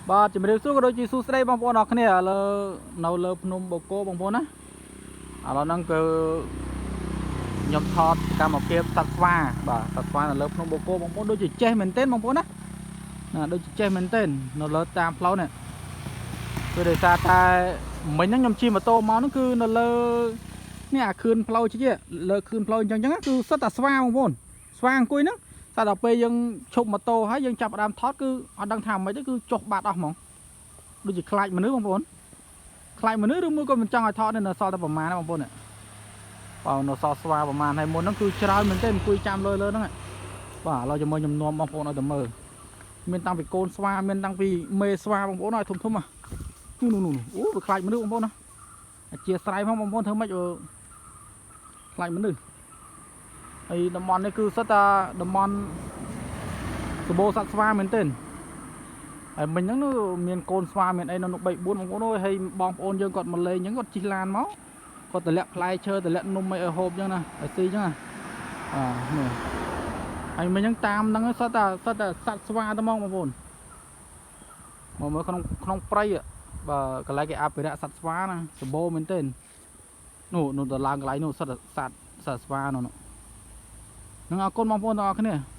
បាទជំរាបសួរក៏ដូចជាសួស្តីបងប្អូនអរគ្នាឥឡូវនៅលើភ្នំបូកគោបងប្អូនណាឥឡូវហ្នឹងគឺខ្ញុំថតសកម្មភាពសត្វស្វាបាទសត្វស្វានៅលើភ្នំបូកគោបងប្អូនដូចជាចេះមែនទែនបងប្អូនណាណាដូចជាចេះមែនទែននៅលើតាមផ្លូវនេះគឺដោយសារតែមិញហ្នឹងខ្ញុំជិះម៉ូតូមកហ្នឹងគឺនៅលើនេះអាខឿនផ្លូវជិះលើខឿនផ្លូវអញ្ចឹងអញ្ចឹងគឺសុទ្ធតែស្វាបងប្អូនស្វាអង្គុយហ្នឹងតែដល់ពេលយើងឈប់ម៉ូតូហើយយើងចាប់ផ្ដើមថតគឺអត់ដឹងថាម៉េចទេគឺចុះបាត់អស់ហ្មង ដូចជាខ្លាចមនុស្សបងប្អូនខ្លាចមនុស្សឬមួយក៏មិនចង់ឲ្យថតនេះនៅសល់តែប្រមាណណាបងប្អូននេះបាទនៅសល់ស្វាប្រមាណហើយមុនហ្នឹងគឺច្រើនមែនទេអង្គុយចាំលើលើហ្នឹងបាទឥឡូវជាមួយខ្ញុំនាំបងប្អូនឲ្យទៅមើលមានតាំងពីកូនស្វាមានតាំងពីមេស្វាបងប្អូនឲ្យធំធំហ៎នោះនោះនោះអូវាខ្លាចមនុស្សបងប្អូនណាអធិស្ឋានផងបងប្អូនធ្វើម៉េចអឺខ្លាចមនុស្សហើយតំបន់នេះគឺសុទ្ធតែតំបន់សម្បូរសត្វស្វាមែនទេ ហើយមិញហ្នឹងនោះមានកូនស្វាមានអីនៅនោះ3 4បងប្អូនអើយហើយបងប្អូនយើងគាត់មកលេងអញ្ចឹងគាត់ជិះឡានមកគាត់តម្លាក់ផ្លែឈើតម្លាក់នំអីឲ្យហូបអញ្ចឹងណាឲ្យស៊ីអញ្ចឹងណាអានេះហើយមិញហ្នឹងតាមហ្នឹងសុទ្ធតែសុទ្ធតែសត្វស្វាទៅហ្មងបងប្អូនមកមើលក្នុងក្នុងព្រៃបើកន្លែងគេអភិរក្សសត្វស្វាណាសម្បូរមែនទែននោះនោះទៅឡើងកន្លែងនោះសុទ្ធតែសត្វសត្វស្វានោះនោះនឹងអរគុណបងប្អូនទាំងអស់គ្នា។